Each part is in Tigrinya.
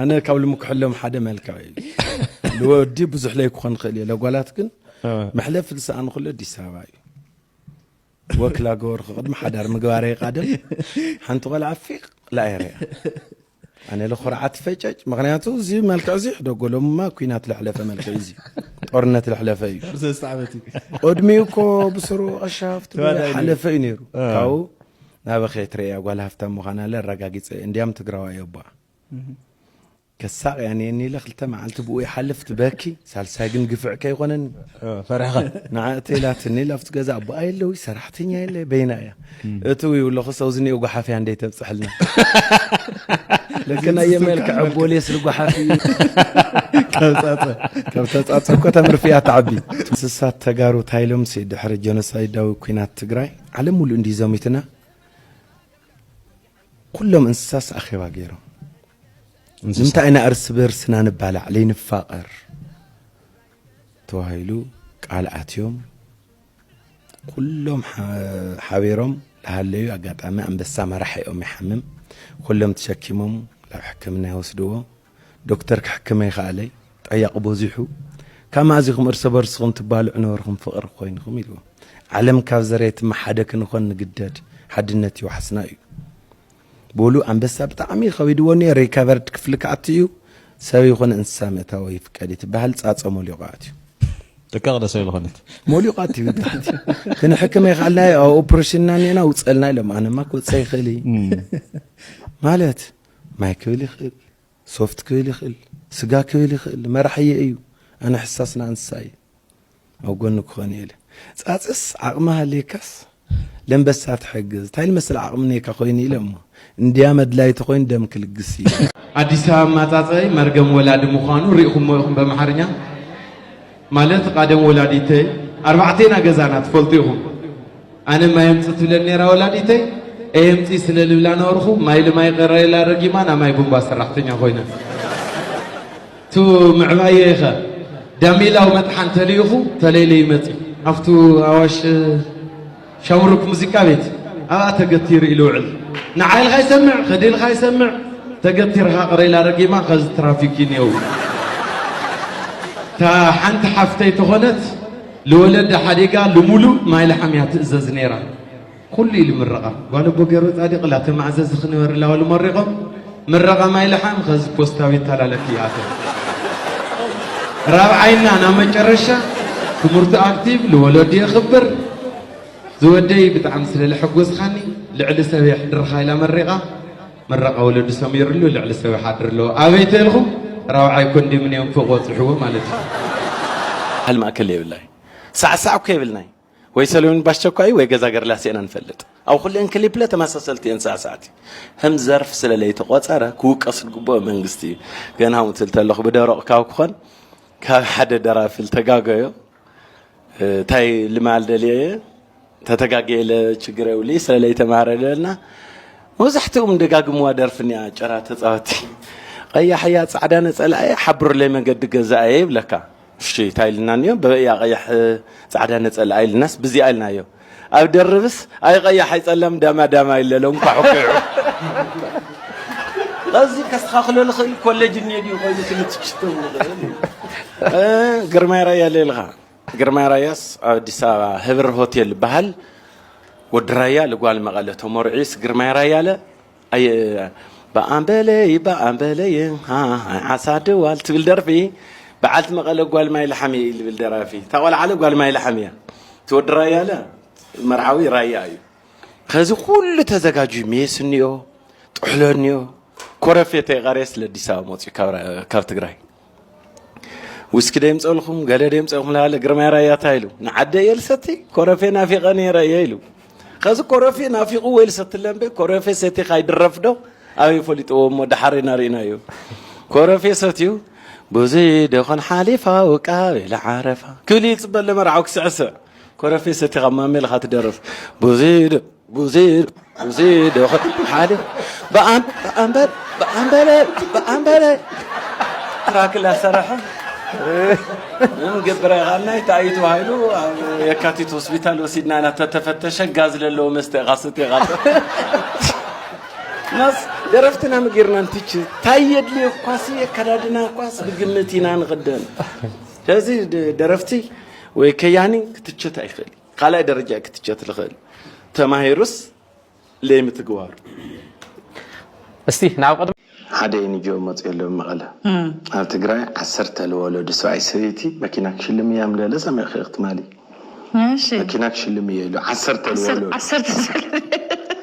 ኣነ ካብ ልምክሐሎም ሓደ መልክዕ እዩ። ልወዲ ብዙሕ ለይ ክኾን ክእል እየ፣ ለጓላት ግን መሕለፊ ዝሰኣኑ ኩሉ ኣዲስ ኣበባ እዩ። ወክላ ገበርኩ ቅድሚ ሓዳር ምግባረይ ቃደም ሓንቲ ቆልዓ ፊቕ ላይረያ ኣነ ለኹርዓት ፈጨጭ። ምክንያቱ እዚ መልክዕ እዚ ሕደጎሎምማ ኩናት ለሕለፈ መልክዕ እዚ ጦርነት ለሕለፈ እዩ። ቅድሚኡ እኮ ብስሩ ቀሻፍቲ ሓለፈ እዩ ነይሩ። ካብኡ ናበኸ ትርእያ ጓል ሃፍታም ምዃና ለረጋጊፀ እንዲያም ትግራዋ የባ ከሳቕ ያኔ እኒለ ክልተ መዓልቲ ብኡ ይሓልፍ ትበኪ። ሳልሳይ ግን ግፍዕ ከይኮነኒ ፈሪሕኻ? ንዓ እተይላትኒ ኢላ ኣብቲ ገዛ ኣቦኣ የለዊ ሰራሕተኛ የለ በይና እያ። እቲ ይብለኹ ሰው ዝኒኦ ጓሓፍያ እንደይ ተብፅሕልና ለክና የመልክዐ ቦሌስ ልጓሓፍ እዩ። ካብ ተፃፀ እኮ ተምርፍያ ተዓቢ። እንስሳት ተጋሩ ታይሎም ሲ ድሕሪ ጀኖሳይዳዊ ኩናት ትግራይ ዓለም ሙሉእ እንዲ ዘሚትና ኩሎም እንስሳስ ኣኼባ ገይሮም ንምንታይ ኢና እርስ በርስና ንባላዕ ለይንፋቐር ተባሂሉ ቃል ኣትዮም ኩሎም ሓቢሮም ለሃለዩ ኣጋጣሚ ኣንበሳ መራሒኦም ይሓምም ኩሎም ተሸኪሞም ናብ ሕክምና ይወስድዎ ዶክተር ክሕክመ ይኸኣለይ ጠያቕ በዚሑ ካብ ማእዚኹም እርስ በርስኹም ትባልዑ ነበርኹም ፍቕሪ ኮይንኹም ኢልዎ ዓለም ካብ ዘረየትማ ሓደ ክንኾን ንግደድ ሓድነት ይዋሕስና እዩ በሉ ኣንበሳ ብጣዕሚ ከቢድዎ እኒኦ ሪካቨርድ ክፍሊ ክኣቱ እዩ ሰብ ይኹን እንስሳ ምእታው ይፍቀድ እዩ ትበሃል ፃፀ ሞሊቑ ኣትዩ ጥቃቕ ደሰ ዝኾነት ሞሊቑ ኣትዩ ታሕቲ ክንሕክም ይኽኣልና ኣብ ኦፕሬሽንና እኒአና ውፀልና ኢሎም ኣነማ ክወፀ ይኽእል እዩ ማለት ማይ ክብል ይኽእል ሶፍት ክብል ይኽእል ስጋ ክብል ይኽእል መራሕየ እዩ ኣነ ሕሳስና እንስሳ እዩ ኣብ ጎኒ ክኾን እየ ኢለ። ጻጽስ ዓቕሚ ሃልየካስ ለንበሳ ትሕግዝ እንታይ ልመስል ዓቕሚ ኔካ ኮይኑ ኢለ እሞ እንድያ መድላይ ተኾይኑ ደም ክልግስ እዩ። ኣዲስ ኣበባ ማጻጸይ መርገም ወላዲ ምዃኑ ሪእኹሞ ኢኹም በምሓርኛ ማለት ቃደም ወላዲተይ ኣርባዕቴና ገዛና ትፈልጡ ኢኹም ኣነ ማይ ኣምጽ ትብለኒ ነራ ወላዲተይ ኣየምጺ ስለ ልብላ ነበርኹ ማይ ልማይ ቀረየላ ረጊማ ናይ ማይ ቡምባ ሰራሕተኛ ኮይነ ቱ ምዕባየ ኢኸ ዳሜላዊ መጥሓን ተልኢኹ ተለይለ ይመጽእ ኣብቱ ኣዋሽ ሻምሩክ ሙዚቃ ቤት ኣብኣ ተገቲሩ ኢሉ ውዕል ንዓይልኻ ይሰምዕ ከዲልኻ ይሰምዕ ተገቲርኻ ቅረይላ ረጊማ ከዚ ትራፊክ ይኔው እታ ሓንቲ ሓፍተይ ተኾነት ልወለደ ሓዲጋ ልሙሉእ ማይ ልሓምያ ትእዘዝ ነይራ ኩሉ ኢሉ ምረቓ ጓል ኣቦ ገይሩ ፃዲቕ ላተ ማዕዘዚ ክንበርላ ወሉ መሪቖም ምረቓ ማይ ልሓም ኸዚ ፖስታ ቤት ተላለክ ይኣተ ራብዓይና ናብ መጨረሻ ትምህርቱ ኣክቲቭ ንወለዱ የኽብር ዝወደይ ብጣዕሚ ስለ ለሐጎስኻኒ ልዕሊ ሰብ የሕድርኻ ኢላ መሪቓ ምረቓ ወለዱ ሰሚርሉ ልዕሊ ሰብ ይሓድር ኣለዎ ኣበይ ተልኹም ራብዓይ ኮንዶሚንየም ፎቕ ወፅሕዎ ማለት እዩ። ባህል ማእከል የብላይ ሳዕሳዕ እኮ የብልናይ ወይ ሰለሙን ባስቸኳይ ወይ ገዛ ገርላስ ኢና ንፈልጥ ኣብ ኩለን ክሊፕለ ተመሳሰልቲ እየን ሳዕሳዕቲ ከም ዘርፍ ስለ ለይተቆጸረ ክውቀስ ዝግብኦ መንግስቲ እዩ ገና ምትል ተለኹ ብደረቕ ካብ ክኾን ካብ ሓደ ደራፊ ልተጋገዮ እንታይ ልማል ደልየ ተተጋገየለ ችግር የብሉ ስለ ለይተማሃረ ደለና መብዛሕትኦም ደጋግምዋ ደርፍኒያ ጨራ ተፃወቲ ቀያሕያ ፃዕዳ ነፀላ እየ ሓብሩለይ መገዲ ገዛ እየ ይብለካ እሺ እንታይ ኢልና እኒኦ በበያ ቀያሕ ፃዕዳ ነፀላ ኢልናስ ብዚኣ ኢልናዮ ኣብ ደርብስ ኣይ ቀያሕ ኣይ ፀላም ዳማ ዳማ ኢለሎም ኳሕኩዑ እዚ ከስተኻኽሎ ልኽእል ኮሌጅ እኒኦ ድዩ ኮይኑ ክልትሽቶ ግርማይ ራያ ሌልኻ ግርማይ ራያስ ኣብ ኣዲስ ኣበባ ህብር ሆቴል ዝበሃል ወዲ ራያ ልጓል መቐለ ተመርዒስ ግርማይ ራያ ለ ኣየ በኣምበለይ በኣምበለይ ዓሳ ድዋል ትብል ደርፊ በዓልቲ መቐለ ጓል ማይ ለሓም እየ ልብል ደራፊ እታ ቆልዓ ለ ጓል ማይ ለሓም እያ እቲ ወዲ ራያ ለ መርዓዊ ራያ እዩ ከዚ ኩሉ ተዘጋጅዩ ሜስ እኒኦ ጥሕሎ እኒኦ ኮረፌ ተይቐርየ ስለ ኣዲስ ኣበባ መፅኡ ካብ ትግራይ ውስኪ ደየምፀልኹም ገለ ደየምፀልኹም ለሃለ ግርማይ ራያ እንታይ ኢሉ ንዓደ እየ ልሰቲ ኮረፌ ናፊቐ ነይረ እየ ኢሉ ኸዚ ኮረፌ ናፊቑ ወይ ልሰትለ እምበይ ኮረፌ ሰቲኻ ይድረፍ ዶ ኣበይ ፈሊጥዎ እሞ ደሓር ኢና ርኢናዮ ኮረፌ ሰትዩ ብዙይ ደኾን ሓሊፋ ውቃቤ ለዓረፋ ክብል ይፅበለ መርዓው ክስዕስዕ ኮረፌ ሰቲኻ ማሜ ኢልኻ ትደርፍ ብዙይ ዶ ብዙይ ብዙይ ዶ ሓደ በኣም በኣምበር በኣምበረ በኣምበረ ትራክ ላሰረሐ ምን ገብረ ኻናይ ታዩ ተባሂሉ ኣብ የካቲት ሆስፒታል ወሲድና ኢና ተተፈተሸ ጋዝ ለለዎ መስተ ኢኻ ስት ኢኻ ናስ ደረፍትና ምጌርና እንትች ታይ የድልዮ ኳሲ ኣከዳድና ኳስ ብግምት ኢና ንቕደም። ስለዚ ደ- ደረፍቲ ወይ ከያኒ ክትችት ኣይኽእል፣ ካልኣይ ደረጃ ክትቸት ልኽእል ተማሂሩስ ለይምትግባሩ። እስቲ ናብ ቅድሚ ሓደ ኤንጂኦ መፅኡ ኣሎ መቐለ። ኣብ ትግራይ ዓሰርተ ለወለዱ ሰብኣይ ሰበይቲ መኪና ክሽልም እያ ምለለ ሰሚዕኺ ክትማሊ። እሺ መኪና ክሽልም እየ ኢሉ ዓሰርተ ለወለዱ ዓሰርተ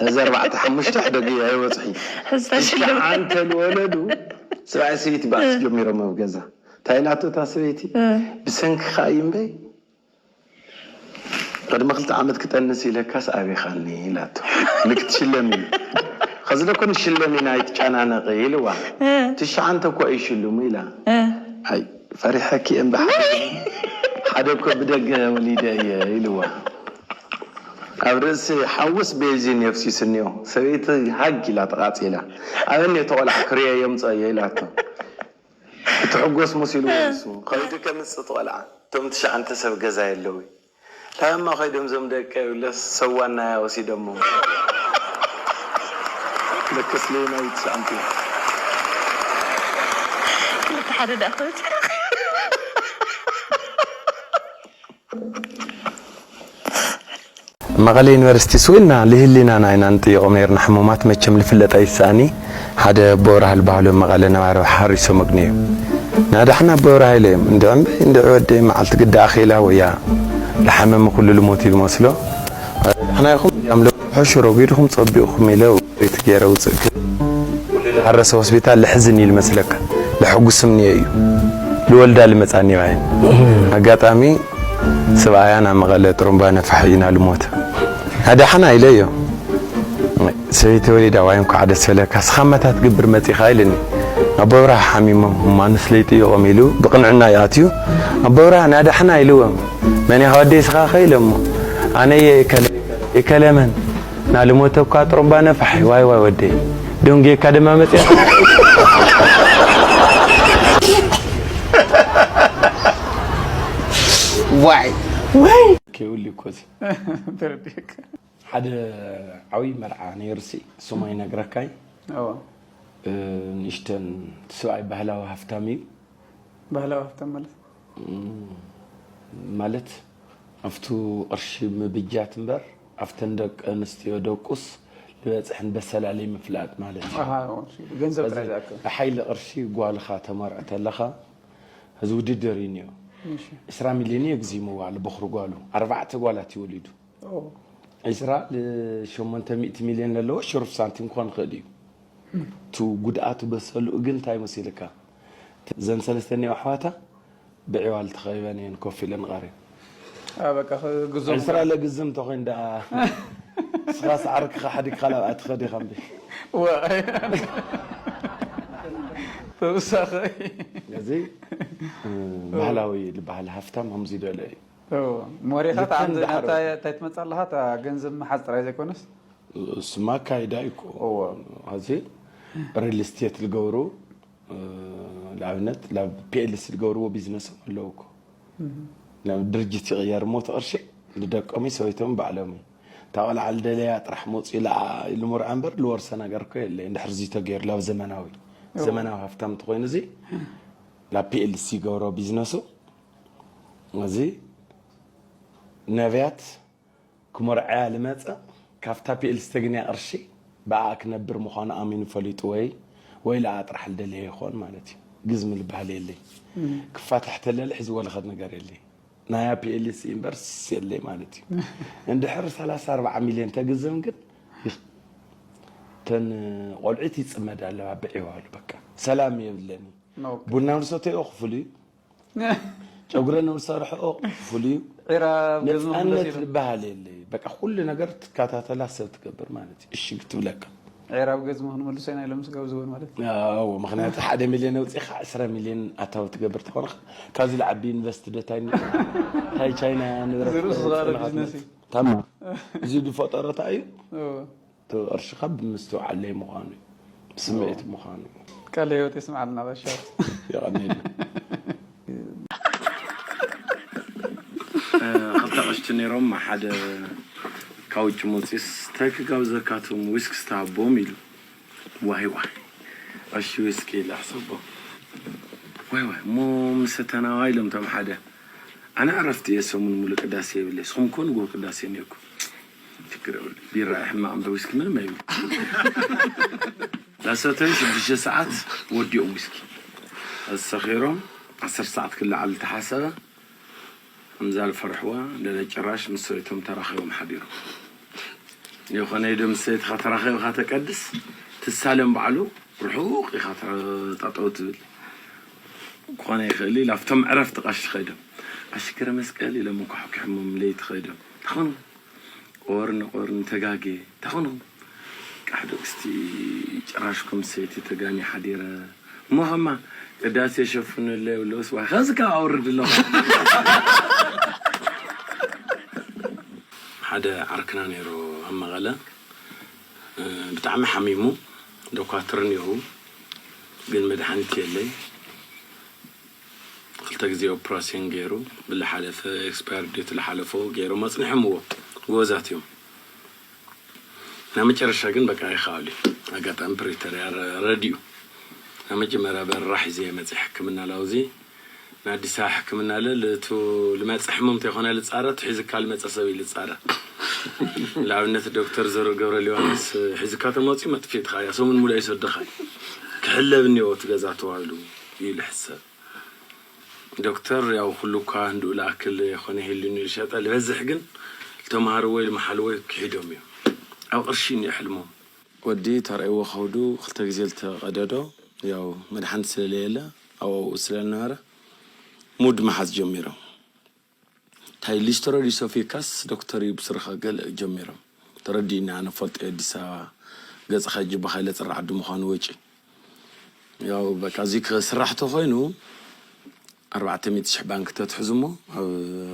እዚ ኣርባዕተ ሓሙሽተ ሕደግ እያ ይበፅሒ ሕዝታ ሽልም ዓንተ ለወለዱ ሰብኣይ ሰበይቲ ባዕሲ ጀሚሮም ኣብ ገዛ እንታይ ኢላቶ እታ ሰበይቲ ብሰንክኻ እዩ እምበይ ቅድሚ ክልተ ዓመት ክጠንስ ኢለካስ ኣቤኻኒ ኢላቶ። ልክትሽለም እዩ። ከዚ ደኮ ንሽለም ኢና ኣይትጨናነቂ ኢልዋ። ትሽዓንተ እኮ እዩ ሽልሙ ኢላ። ኣይ ፈሪሐኪ እምበ ሓደ እኮ ብደገ ወሊደ እየ ኢልዋ። ኣብ ርእሲ ሓውስ ቤንዚን የፍሲስ እኒኦ። ሰበይቲ ሃግ ኢላ ተቓፂላ። ኣበኒ እቲ ቆልዓ ክርየ የምፀ እየ ኢላቶ። ክትሕጎስ መሲልዎ ንሱ ከይዱ ከምፅእ እቲ ቆልዓ እቶም ትሽዓንተ ሰብ ገዛ የለዊ ላማ ከይዶም ዞም ደቀ ይብለስ ሰዋናያ ወሲደሞ ለክስ ሌናዊ ትሽዓንተ ክልተ ሓደ ደኣ ክብል ጸኒሐ። መቐለ ዩኒቨርሲቲ ስዊልና ልህሊናና ኢና ንጥይቖም ነይርና ሕሙማት መቸም ልፍለጥ ኣይሰኣኒ ሓደ ኣቦ ብርሃ ልበሃሉ መቐለ ነባሪ ሓሪሶም ኣግንዮም ናዳሕና ኣቦ ብርሃ ኢለዮም እንድዒ እምበይ እንድዒ ወደይ መዓልቲ ግዳ ኣኼላ ወያ ልሓመመ ኩሉ ልሞት እዩ ልመስሎ ናዳሕና ኢኹም እዚኣም ለውሖ ሽሮ ጒድኹም ጸቢቑኹም ኢለ ወይቲ ገይረ ውፅእ ክብል ኩሉ ልሃረሰ ሆስፒታል ልሕዝን እዩ ልመስለካ ልሕጉስም ንየ እዩ ልወልዳ ልመጻኒ ባይን ኣጋጣሚ ስብኣያ ናብ መቐለ ጥሩምባ ነፋሕ ኢና ልሞተ ኣድሓና ኢለዮ ሰበይቲ ወሊዳ ዋይ እንኳዕ ደስ በለካ ስኻ መታ ትግብር መፂኻ ኢልኒ ኣቦብርሃ ሓሚሞም እማ ንስለይ ጥይቖም ኢሉ ብቕንዕና ይኣትዩ ኣቦብርሃ ናዳሕና ኢልዎም መን ኢኻ ወደይ ስኻ ኸ ኢለሞ ኣነየ የከለ የከለመን ናልሞተ እኳ ጥሩምባ ነፋሕ ዋይ ዋይ ወደይ ደንጉየካ ድማ መፅያ ዋይ ከይውል እኮ እዚ ተረዲእካ ሓደ ዓብዪ መርዓ ነይርሲ ስሙ ኣይነግረካይ እዎ ንእሽተን እቲ ሰብኣይ ባህላዊ ሃፍታም እዩ ባህላዊ ሃፍታም ማለት ማለት ኣብቱ ቅርሺ ምብጃት እምበር ኣብተን ደቂ ኣንስትዮ ደቁስ ዝበፅሕን በሰላለይ ምፍላጥ ማለት እዩ ኣሃ፣ እሺ። ገንዘብ ጥራይ ዝኣክል ብሓይሊ ቅርሺ ጓልኻ ተመርዕ ተለኻ እዚ ውድድር እዩ እኒኦ እሺ። ዕስራ ሚልዮን እዩ ኣግዚምዋ ኣሎ በኽሪ ጓሉ ኣርባዕተ ጓላት እዩ ወሊዱ ኦ፣ ዕስራ ል800 ሚልዮን ለለዎ ሽሩፍ ሳንቲም ክኾን ይኽእል እዩ እቲ ጉድኣቱ በሰልኡ ግን እንታይ መሲልካ እዘን ሰለስተ እኒኦ ኣሕዋታ ብዕዋል ተኸቢበን እየን ኮፍ ኢለን ቐርየን አ፣ በቃ ክግዞም ዕስራ ለግዝም ተኾይን ደኣ ስኻ ሰዓርክኻ ሓዲግካ ላብኣ ትኸድ ኢኻ እምቢ ዋ፣ ተወሳኺ እዚ ባህላዊ ዝበሃል ሃፍታም ከምዚ ደለ እዩ ሞሪኻ ልክዕ ተዓምዘ እንዳሓረጉ። እንታይ ትመፅእ ኣለኻ እታ ገንዘብ መሓዝ ጥራይ ዘይኮነስ እሱማ ኣካይዳ እዩ እኮ እዎ። እዚ ሪል ስቴት ዝገብሩ እ፣ ንኣብነት ናብ ፒኤልሲ ዝገብርዎ ቢዝነሶም ኣለዉ እኮ ናብ ድርጅት ይቕየር እሞ እቲ ቅርሺ ንደቆም ሰበይቶም ባዕሎም እዩ እታ ቆልዓ ልደለያ ጥራሕ መፅኡ ኢላ ልሙርዓ እምበር ልወርሰ ነገር እኮ የለ እንድሕር እዚ ተገይሩ ላብ ዘመናዊ ዘመናዊ ሃፍታም እንተኮይኑ እዚ ናብ ፒኤልሲ ይገብሮ ቢዝነሱ እዚ ነብያት ክመርዓያ ልመፀ ካብታ ፒኤልሲ ተግንያ ቅርሺ ብኣ ክነብር ምዃኑ ኣሚኑ ፈሊጡ ወይ ወይ ለኣ ጥራሕ ልደለየ ይኾን ማለት እዩ ግዝሚ ልበሃል የለይ ክፋታሕ ተለለ ሕዚ ወለኸት ነገር የለይ ናያ ፒኤልሲ ኢንቨርስ የለይ ማለት እዩ እንድሕር ሰላሳ ኣርባዓ ሚልዮን ተግዝም ግን ይኽ- ተን ቆልዑት ይፅመድ ኣለዋ ብዒዋሉ በቃ ሰላም የብለኒ ቡና ንሰተዮ ክፍሉ እዩ ጨጉረ ንሰርሐኦ ፍሉይ ዒራ ኣብ ገዝሚ ነፃነት ክንመልስ ዝበሃል የለ በቃ ኩሉ ነገር ትከታተላ ሰብ ትገብር ማለት እዩ እሺ ክትብለካ ዒራ ኣብ ገዝሚ ክንመልሶ ኢና ኢሎም ስጋብ ዝወን ማለት እዩ ኣዎ ምክንያቱ ሓደ ሚልዮን ኣውፂኻ ዕስራ ሚልዮን ኣታዊ ትገብር ተኾንካ ካብዚ ልዓቢ ኢንቨስት ደታይ ታይ ቻይና ንብረት ዝርእሱ ዝቐረ ቢዝነስ እዩ ታማ እዚ ዝፈጠረታ እዩ እዎ። እቲ ቅርሽኻ ብምስትውዓለይ ምዃኑ እዩ ብስምዒት ምዃኑ እዩ ቃለ ህይወት የስምዓልና ባሻ የቐኒልና ክልተ ቅሽቲ ነይሮም ሓደ ካብ ውጭ መፂስ እንታይ ክጋብዘካትም ዊስክ ዝተሃቦም ኢሉ ዋይ ዋይ፣ ቀሺ ዊስኪ ኢለ ኣሕሰቦ። ዋይ ዋይ፣ እሞ ምስ ተናዋ ኢሎም እቶም ሓደ። ኣነ ዕረፍቲ እየ፣ ሰሙን ሙሉእ ቅዳሴ የብለይ። ንስኹም እኮ ንግሆ ቅዳሴ እኒኦኩም። ችግር የብሉን። ቢራ ሕማቕ እምበር ዊስኪ ምንም ኣይብሉ። ላሰተዩ ሽዱሽተ ሰዓት ወዲኦም ዊስኪ ኣሰኺሮም፣ ዓሰርተ ሰዓት ክለዓል ተሓሰበ። ከምዛ ዝፈርሕዋ እንደለ ጭራሽ ምስ ሰበይቶም ተራኺቦም ሓዲሮም። የኾነ ኢዶ ምስ ሰበይትኻ ተራኺብካ ተቀድስ፣ ትሳለም ባዕሉ ርሑቕ ኢኻ ተ-፣ ጠጠው ትብል። ክኾነ ይኽእል ኢሉ ኣብቶም ዕረፍቲ ቀሺ ኸይዶም። ቀሺ ገረመስቀል ኢሎም እንኳ ሓኪሖሞም ለይቲ ኸይዶም። ተኾኑ ቆርኒ ቆርኒ ተጋጌ ተኾኑ። ቃሕ ደቅስቲ ጭራሽ ከም ሰይቲ ተጋኒ ሓዲረ። እሞ ኸማ ቅዳሴ ሸፍኑለይ ብለውስ ዋ፣ ኸዚ ካብ ኣውርድ ኣለኹ። ሓደ ዓርክና ነይሩ ኣብ መቐለ፣ እ፣ ብጣዕሚ ሓሚሙ፣ ዶኳትር እኒአው፣ ግን መድሓኒት የለይ። ክልተ ግዜ ኦፕራሲዮን ገይሩ፣ ብዝሓለፈ ኤክስፓየር ዴት ዝሓለፎ ገይሮም ኣጽኒሖምዎ። ጎበዛት እዮም። ናብ መጨረሻ ግን በቃ ኣይኸኣሉ። ኣጋጣሚ ፕሪቶርያ ረ-፣ ረድኡ። ናብ መጀመርያ በረራ ሒዘ እየ መፅእ ሕክምና ላውዚ። ንኣዲስ ኣበባ ሕክምና ለ-፣ ልቱ ልመፀ ሕሙም እንተይኮነ ልፃረ፣ እቲ ሒዝካ ልመፀ ሰብ እዩ ልፃረ። ንኣብነት ዶክተር ዘርኡ ገብረ ሊባኖስ ሒዝካ ተመፅኡ መጥፊእትኻ እያ፣ ሰሙን ሙሉእ ኣይሰደኻ እዩ። ክሕለብ እኒኦ እቲ ገዛ ተባሂሉ እዩ ልሕሰብ። ዶክተር ያው ኩሉ እኳ እንድኡ ልኣክል የኾነ ይህልኒ ልሸጠ ልበዝሕ ግን ልተምሃርዎ ልመሓልዎ ክሒዶም እዮም። ኣብ ቅርሺ እኒኦ ሕልሞም። ወዲ ተርእይዎ ከውዱ ክልተ ግዜ ልተቐደዶ ያው መድሓኒት ስለለየለ ኣብኡ ስለ ዝነበረ ሙድ መሓዝ ጀሚሮም። እንታይ ሊስትሮ ዲሶፊካስ ዶክተር ይብስርኻ ገለ ጀሚሮም። ተረዲእኒ ኣነ ፈልጦ ኣዲስ ኣበባ ገጽኻ ጅባኻ ኢለ ጽራዕ ዓዲ ምዃኑ ወጪ። ያው በቃ እዚ ክስራሕ ተኾይኑ ኣርባዕተ ሚእቲ ሽሕ ባንክ ተትሕዙ እሞ ኣብ፣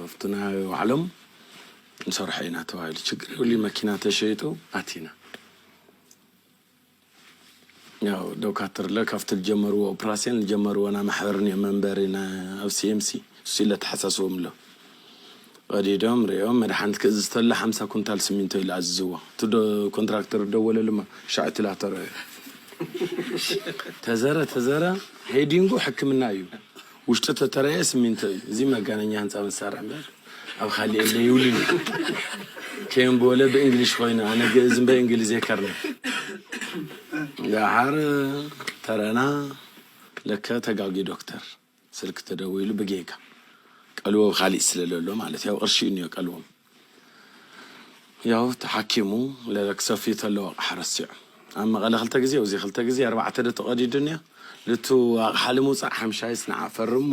ኣብቲ ናይ ባዕሎም ንሰርሖ ኢና ተባሂሉ። ችግር የብሉ መኪና ተሸይጡ ኣቲና። ያው ዶካትር ለ ካብቲ ዝጀመርዎ ኦፕራሲዮን ዝጀመርዎ ናይ ማሕበር ኒ-፣ መንበሪ ና-፣ ኣብ ሲ ኤም ሲ እሱ ኢለ ተሓሳስቦም ኣሎ። ቀዲዶም ሪኦም መድሓኒት ክእዝዝ ተሎ ሓምሳ ኩንታል ስሚንቶ ኢሉ ኣዝዝዎ። እቲ ዶ-፣ ኮንትራክተር ደወለሉ እሞ ሻዕ ትላ ተረዮ። ተዘረ፣ ተዘረ፣ ሄዲንጉ ሕክምና እዩ። ውሽጡ ተተረየ ስሚንቶ እዩ። እዚ መጋነኛ ህንፃ መሳርሒ እምበር ኣብ ካሊእ የለ ይብሉኒ። ከየም በለ ብእንግሊሽ ኮይኑ ኣነ ግእዝ እምበር እንግሊዝ የከርኒ። ደሓር ተረና ለከ ተጋጊ ዶክተር ስልክ ተደዊሉ ብጌጋ ቀልዎ ካሊእ ስለ ለሎ ማለት ያው ቅርሺ እዩ እኒኦ ቀልዎም። ያው ተሓኪሙ ለለ ክሰፍዩ ተለዎ ኣቕሓ ረሲዑ። ኣብ መቐለ ክልተ ግዜ፣ ኣብዚ ክልተ ግዜ፣ ኣርባዕተ ዶ ተቐዲዱ እኒኦ። ልቱ ኣቕሓ ልምውፃእ ሓምሻይስ ንዓ ፈርም እሞ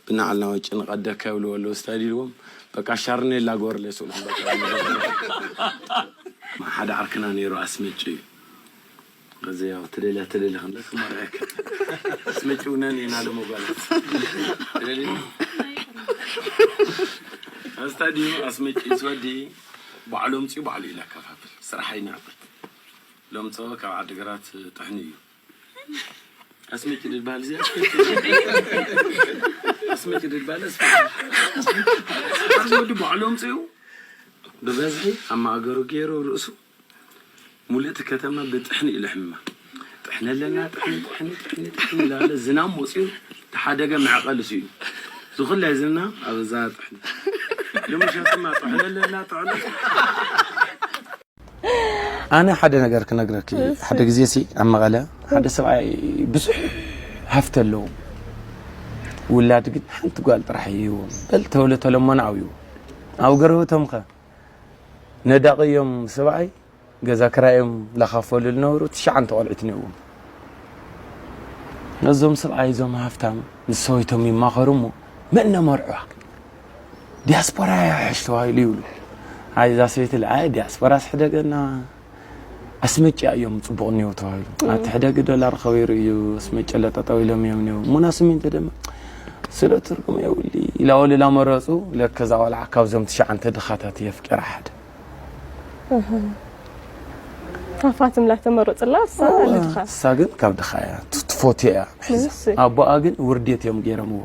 ብናዕልና ወጪ ንቐደካ ይብልዎ ኣለዉ ስታይል ኢልዎም። በቃ ሻርኔላ ጎርለ ይስእሉኹም በቃ። ሓደ ዓርክና ነይሩ ኣስመጪ እዩ። እዚ ያው ትደልያ ትደሊ ክንደስ ማርያከ። ኣስመጪ ውነን ኢና ለመጓላት። ትደሊ? ኣስታዲዮ ኣስመጪ ዝወዲ ባዕሉ ኣምጺኡ ባዕሉ እዩ ለካፋፍል። ስራሕ ኣይናዕቅት። ለምጽኦ ካብ ዓዲግራት ጥሕኒ እዩ። ኣስመጪ ድባል እዚ ኣስመጪ። ኣስመጪ ድባል ኣስመጪ። ኣብዚ ወዲ ባዕሉ ኣምጺኡ ብበዝሒ ኣብ ማእገሩ ገይሩ ርእሱ ሙልእቲ ከተማ ብጥሕኒ እዩ ልሕማ። ጥሕኒ ኣለና፣ ጥሕኒ፣ ጥሕኒ፣ ጥሕኒ፣ ጥሕኒ ላለ ዝናም ወፂኡ ተሓደገ መዕቐል እሱ እዩ። ዝኹላይ ዝና ኣብ እዛ ጥሕኒ። ንምሸትማ ጥሕኒ ኣለና፣ ጥሕኒ። ኣነ ሓደ ነገር ክነግረኪ። እሺ። ሓደ ግዜ ሲ ኣብ መቐለ ሓደ ሰብኣይ ብዙሕ ሃፍቲ ኣለዎ። ውላድ ግን ሓንቲ ጓል ጥራሕ እዩ። በል ተወለ ተለሞን ኣብዩ። ኣብ ገረበቶም ከ ነዳቒ እዮም ሰብኣይ ገዛ ክራዮም ላኻፈሉ ዝነበሩ ትሽዓንተ ቆልዑት ነይዎም። ነዞም ሰብኣይ እዞም ሃፍታም ምስ ሰበይቶም ይማኸሩ እሞ መን ነመርዕዋ? ዲያስፖራ ያሕሽ ተባሂሉ ይብሉ። ኣይ እዛ ሰበይቲ ኢላ፣ ኣይ ዲያስፖራ ስሕደገና ኣስመጭያ እዮም ጽቡቕ እኒኦ ተባሂሉ። ኣብ ትሕደጊ ዶላር ከቢሩ እዩ ኣስመጭያ ለጠጠው ኢሎም እዮም እኒኦ። ሙና ስሚንቶ ድማ ስለ ትርጉም የብሊ ኢላ ወልላ መረጹ። ለከ እዛ ቆልዓ ካብዞም ትሽዓንተ ድኻታት እየ ኣፍቂራ ሓደ። እህ። ሃፋትም ላተመረጽላ እሳ እዋ፣ ልድኻ። እሳ ግን ካብ ድኻ እያ። ት-፣ ትፎትዮ እያ ሒዛ። እሺ። ኣቦኣ ግን ውርዴት እዮም ገይሮምዎ።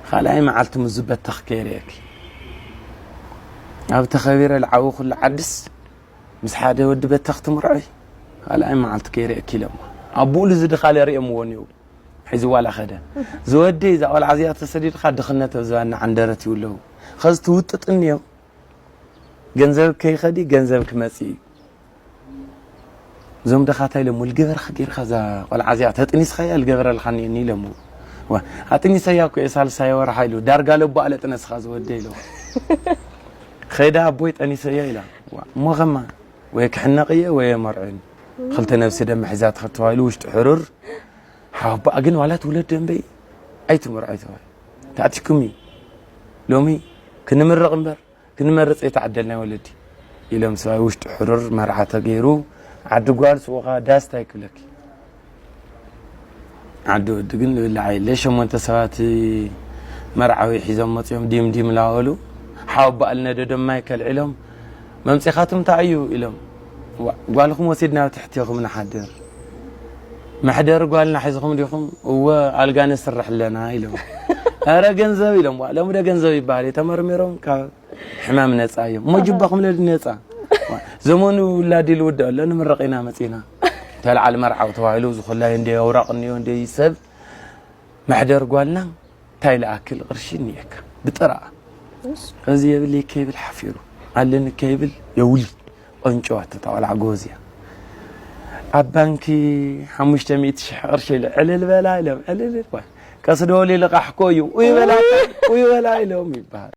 ካልኣይ መዓልቲ ምስ ዝበተኽ ከይርእየኪ። ኣብ ተኸቢረ ልዓዊ ኩሉ ዓድስ ምስ ሓደ ወዲ በተኽ ትምርዖይ። ካልኣይ መዓልቲ ከይርእየኪ ኢሎሞ። ኣቦኡ ልዚ ድኻ ለርእየምዎ እኒው። ሒዝዋ ላኸደ። ዝወደይ፣ እዛ ቆልዓ እዚኣ ተሰዲድካ ድኽነት ኣብ ዝባና ዓንደረት ይብለዉ። ኸዚ ትውጥጥ እኒዮ። ገንዘብ ከይኸዲ፣ ገንዘብ ክመጽእ እዩ። እዞም ደኻታይ ኢሎሞ፣ "ልገበርካ ጌርካ እዛ ቆልዓ እዚኣ ተጥኒስካያ፣ ልገበረልካ እኒኒ" ኢሎሞ። "ዋ፣ ኣጥኒሰያ እኮ እየ ሳልሳይ ወርሓ" ኢሉ። "ዳርጋ ለቦ ኣለጥነስኻ ዝወደይ" ኢሎሞ። ኸይዳ ኣቦይ ጠኒሰያ ኢላ። "ዋ፣ እሞ ኸማ ወይ ክሕነቕ እየ ወይ የመርዕን። ክልተ ነብሲ ደም ሒዛ ትኸድ" ተባሂሉ ውሽጢ ሕሩር። ሓወቦኣ ግን "ዋላ ትውለድ ደንበይ ኣይትመርዖ" ተባሂሉ። "ተኣቲኩም እዩ ሎሚ ክንምረቕ እምበር ክንመርጽ ኣይተዓደልናይ ወለዲ" ኢሎም ሰብኣይ ውሽጢ ሕሩር መርዓ ተገይሩ። ዓዲ ጓል ስኡኻ ዳስታ ይክለኪ። ዓዲ ወዲ ግን ልብላዕ የለ። ሸሞንተ ሰባት መርዓዊ ሒዞም መጺኦም ዲም ዲም ላበሉ። ሓወቦኣ ልነደዶም ማይ ከልዒሎም "መምጺኻትም እንታይ እዩ?" ኢሎም። "ዋ፣ ጓልኹም ወሲድና ኣብ ትሕቲ ኢኹም ንሓድር። መሕደሪ ጓልና ሒዝኹም ዲኹም?" "እወ፣ ኣልጋ ነስርሕ ኣለና" ኢሎም። "ኧረ ገንዘብ" ኢሎም። "ዋ፣ ሎሚ ዶ ገንዘብ ይበሃል? ተመርሚሮም ካብ ሕማም ነጻ እዮም። እሞ ጅባኹም ለዲ ነጻ። ዋ፣ ዘመኑ ውላድ ይልውድ ኣሎ፣ ንምረቕ ኢና መጺና። ተልዓል መርዓዊ ተባሂሉ ዝኹላይ እንደ ኣውራቕ እኒኦ እንደ ሰብ መሕደር ጓልና እንታይ ልኣክል ቅርሺ እኒኤካ? ብጥራኣ። እዚ የብለይ ከይብል ሓፊሩ። ኣለኒ ከይብል የውሊ። ቆንጨዋ ተጣወላ ጎዝያ። ኣብ ባንኪ ሓሙሽተ ሚእቲ ሽሕ ቅርሺ ኢለ ዕልል በላ ኢሎም፣ ዕልል በላ። ቀስ ዶ ልቃሕኮ እዩ። ኡይ በላ፣ ኡይ በላ ኢሎም ይበሃል።